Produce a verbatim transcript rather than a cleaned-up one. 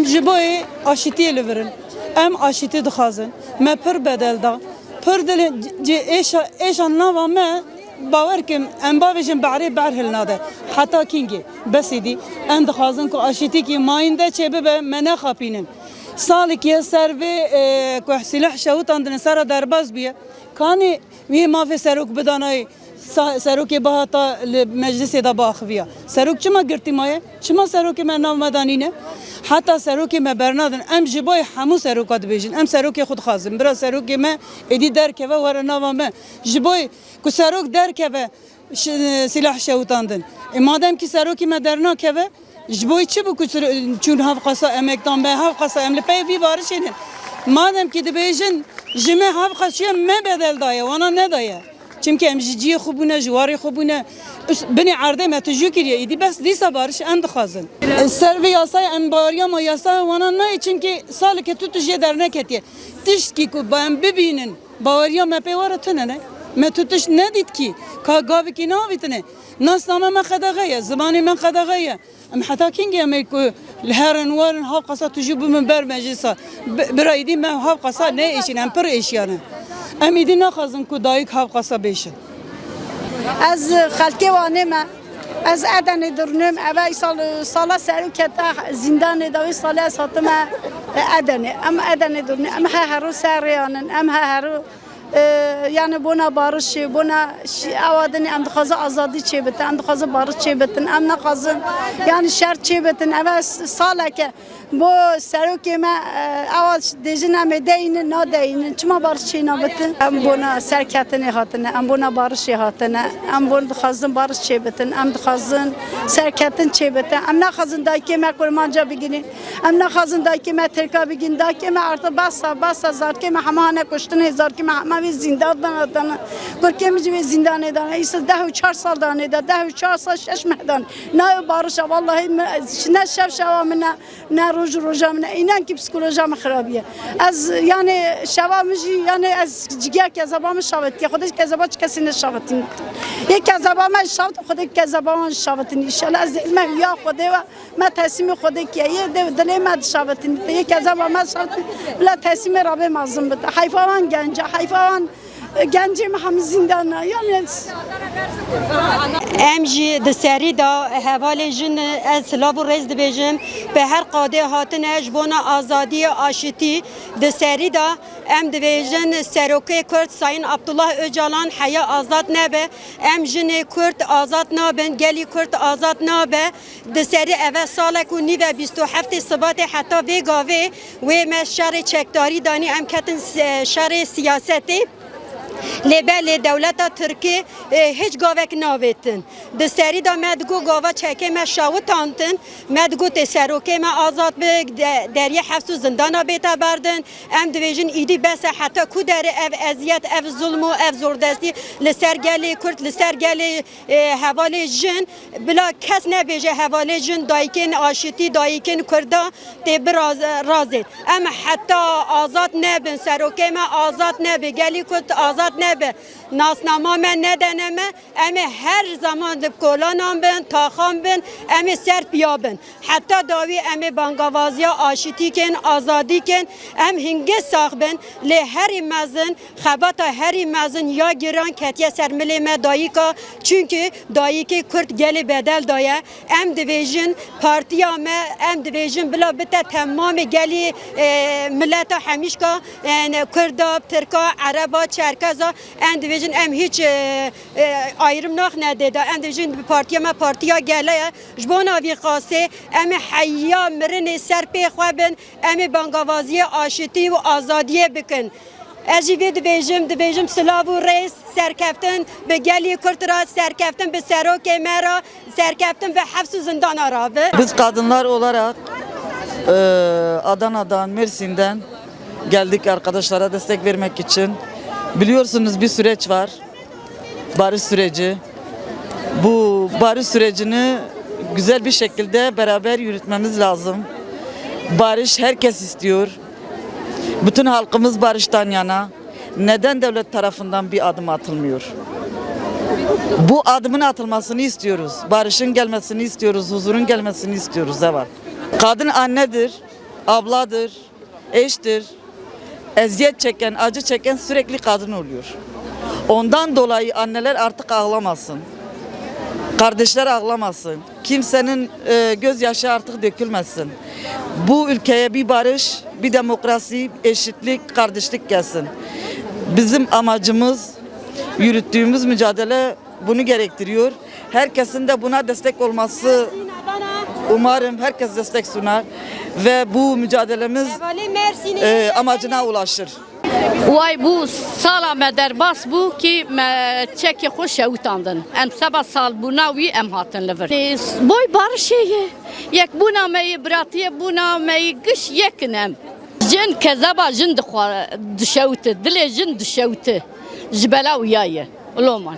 Ji bo yê aşîtiyê li vir in. Em aşîtî dixwazin. Me pir bedel da. Pir dilê cê êşa, êşa nava me, bawer kim, em bavêjin behrê behr hilnade. Heta kîngê? Bes êdî. Em dixwazin ku aşîtîkî mayînde çêbibe, me nexapînin. Salekî ye ser vê, e, ku sîleh şewitandine sera derbas bûye. Kanê wî mafê serok bidanayê, sa-, serokê bihata li meclisê de biaxiviya. Serok çima girtî maye? Çima serokê me nav me de nîne? Heta serokê me bernadin. Em ji bo hemû seroka dibêjin. Em serokê xwe dixwazin. Bira serokê me êdî derkeve were nava me. Ji bo ku serok derkeve, şi-, sîleh şewitandin. E, madem kî serokê me dernakeve, ji bo çi bû ku çir-, çûn hevqasa emekdan be, hevqasa em li pey vî barişê ne. Madem kî dibêjin, ji me hevqasiyê me bedel daye, wana nedaye. Çimkî em ji ciyê xwe bûne, ji warê xwe bûne. Us-, binê erdê me tijû kiriye, îdî bes dîsa bariş em dixwazin. E, ser vê yasayê em baweriya me yasa wana nayê, çimkî saleke tu tijê derneketiye. Tiştkî ku ba em bibînin, baweriya me pê were tune ne. Me tu tişt nedît kî. Ka gavikî neavîtine. Nasname me qedexe ye, zimanê me qedexe ye. Em heta kîngê em ê ku li herin werin hevqasa tu jî bimin ber meclisa. Bi-, bira êdî me hevqasa neêşîn, em pir êşiyane. Em êdî naxwazin ku dayik hevqasa bêşin. Ez xelkê Wanê me. Ez Edenê dirûnim. Eve îsal sala serû kete zîndanê de, wê salê ez hatime Edenê. Em Edenê dirûnim. Em he herû serrêyan in. Em he herû, e, yani bona barişê, bona şi-, ewa dinê em dixwazin azadî çêbitin, em dixwazin bariş çêbitin, em naxwazin yani şer çêbitin. Eve s-, saleke bo serokê me, e, ewa dêjin em ê deynin, nadeynin. Çima bariş çênabitin? Em bona serketinê hatine, em bona barişê hatine, em bon dixwazin bariş çêbitin, em dixwazin serketin çêbitin. Em naxwazin dayikê me kurmanca bigirîn. Em naxwazin dayikê me Tirka bigin. Dayikê me artık basa, basa, zarkê me hema hane kuştinê, zarkê me hema vê zîndan de hatine. Kurkê min jî vê zîndanê de ne. Îsa deh û çar sal danê de, deh û çar sal şeş meh danê. Nayê bariş e, wallahî min, ne şev şeva min e, ne roj roja min e. Înan kî psîkoloja min xirabiye. Ez, yani, şeva min jî, yani, ez cigiya kezeba min şavetiye. Xwedê kezeba çi kesî neşavetîn. Yê kezeba me şavit, Xwedê kezeba wan şavetin. Înşallah ez dê me ya Xwedê ve. Me teslîmê Xwedê kiye. Yê de dilê me dişavetin. Yê kezeba me dişavetin. Bila teslîmê Rabê mezin bite. Heyfa wan genca, heyfa wan, e, gencê me hemî zîndana. Yani em jî di serî de hevalê jin ez silav û rêz dibêjim. Bi her qadê hatine ji bona azadiyê aşitî di serî de em dibêjin serokê Kurd Sayın Abdullah Öcalan heya azad nebe. Em jinê Kurd azad nabin, gelî Kurd azad nabe. Di serî eve salek û nîv e, bîst û heftê Sibatê heta vê gavê wê me şerê çekdarî danî, em ketin se-, şerê siyasetê. Lê belê dewleta Tirkî, e, hiç gavek navêtin. Di serî de me digot gava çekê me şawitantin, me digotê serokê me azad bi, de-, deriyê hefs û zindana bête berdin. Em dibêjin îdî bes e, heta ku derê ev eziyet, ev zulm û ev zordestî li ser gelê Kurd, li ser gelê e, hevalê jin, bila kes nebêje hevalê jin dayikên aşitî, dayikên Kurda tê biraz-, razê. Em heta azad nebin, serokê me azad nebe, gelî Kurd azad nebe, nasnama me nedene me, em ê her zaman li kolanan bin, taxan bin, em ê ser piya bin. Heta dawî em ê bangavaziya aşitî kin, azadî kin, em hingê sax bin, lê herî mezin, xebata herî mezin ya giran ketiye ser milê me dayika, çunkî dayikê Kurd gelê bedel daye. Em dibêjin partiya me, em dibêjin bila bite temamê gelî, e, mileta hemîşka, yani Kurda, Tirka, Ereba, Çerkeza, em dibêjin em hiç, e, e, ayrım naxine dê de. Em dibêjin bi partiya me partiya gele ye. Ji bona vî qasê em ê heya mirinê ser pê xwe bin, em ê bangavaziyê aşitî û azadiyê bikin. Ez jî vê dibêjim, dibêjim silav û rêz, serkeftin bi gelî Kurd re, serkeftin bi serokê me re, serkeftin bi hefs û zindana re be. Biz kadınlar olarak, e, Adana'dan, Mersin'den geldik arkadaşlara destek vermek için. Biliyorsunuz bir süreç var. Barış süreci. Bu barış sürecini güzel bir şekilde beraber yürütmemiz lazım. Barış herkes istiyor. Bütün halkımız barıştan yana. Neden devlet tarafından bir adım atılmıyor? Bu adımın atılmasını istiyoruz. Barışın gelmesini istiyoruz, huzurun gelmesini istiyoruz. Evet. Kadın annedir. abladır, eştir. Eziyet çeken, acı çeken sürekli kadın oluyor. Ondan dolayı anneler artık ağlamasın. Kardeşler ağlamasın. Kimsenin e, gözyaşı artık dökülmesin. Bu ülkeye bir barış, bir demokrasi, eşitlik, kardeşlik gelsin. Bizim amacımız, yürüttüğümüz mücadele bunu gerektiriyor. Herkesin de buna destek olması, umarım herkes destek sunar ve bu mücadelemiz e, amacına ulaşır. Way bû sala me derbas bû kî me çekê xwe şewitandin. Em seba salbûna wî em hatin li vir. Ê, boy barişê ye. Yekbûna me yê, biratiyê bûna me yê, giş yek in em. Jin kezeba jin dixwa-, dişewite, dilê jin dişewite. Ji bela wiya ye. Loman.